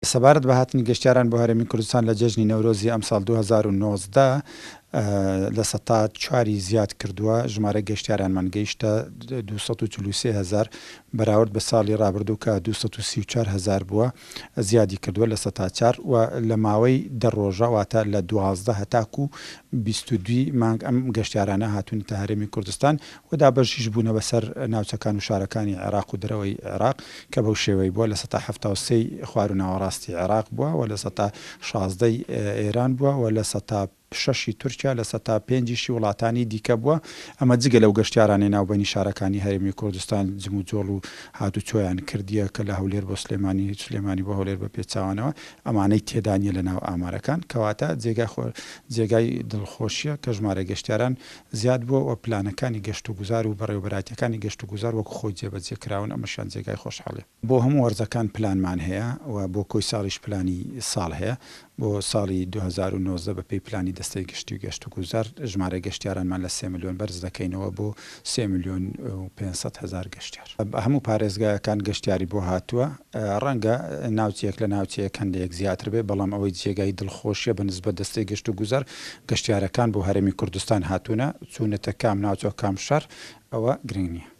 سەبارەت بە هاتنی گەشتیاران بۆ هەرێمی کوردستان لە جەژنی نەورۆزی ئەمساڵ 2019 لە سەتا چواری زیاد کردووە، ژمارەی گەشتیارانمان گەیشتە 243 هەزار بەراورد بە ساڵی رابردوو کە 234 هەزار بووە زیادی کردووە لە سەتا چار و لە ماوەی دە رۆژە واتە لە 12 هەتاکوو 22 مانگ ئەم گەشتیارانە هاتوونەتە هەرێمی کوردستان و دابەشیش بوونە بەسەر ناوچەکان و شارەکانی عێراق و دەرەوەی عێراق کە بەو شێوەی بووە، 73% ی خواروو ناوەڕاستی عێراق بووە و 16% ی ئێران بووە و 6% ی تورکیا، 5% یشی وڵاتانی دیکە بووە، ئەمە جگە لەو گەشتیارانەی ناوبەینی شارەکانی هەرێمی کوردستان جموجۆڵ و هاتوچۆیان کردیە کە لە هەولێر بۆ سلێمانی، سلێمانی بۆ هەولێر بە پێچەوانەوە، ئەمانەی تێدا نییە لە ناو ئامارەکان، کەواتە جێگای خۆ جێگای دڵخۆشییە کە ژمارەی گەشتیاران زیاد بووە و پلانەکانی گەشتوگوزار و بەڕێوەبەرایەتییەکانی گەشتوگوزار وەکو خۆی جێبەجێ کراون، ئەمەشیان جێگای خۆشحاڵیە. بۆ هەموو وەرزەکان پلانمان هەیە و بۆ کۆی ساڵیش پلانی ساڵ هەیە، بۆ ساڵی 2019 بەپێی پلانی دەستەی گشتی گەشتوگوزار ژمارەی گەشتیارانمان لە سێ ملیۆن بەرز دەکەینەوە بۆ سێ ملیۆن و 500 هەزار گەشتیار. هەموو پارێزگایەکان گەشتیاری بۆ هاتووە، ڕەنگە ناوچەیەک لە ناوچەیەک هەندێک زیاتر بێت، بەڵام ئەوەی جێگای دڵخۆشیە بە نسبەت دەستەی گەشتوگوزار، گەشتیارەکان بۆ هەرێمی کوردستان هاتوونە، چوونەتە کام ناوچە و کام شار، ئەوە گرنگ نییە.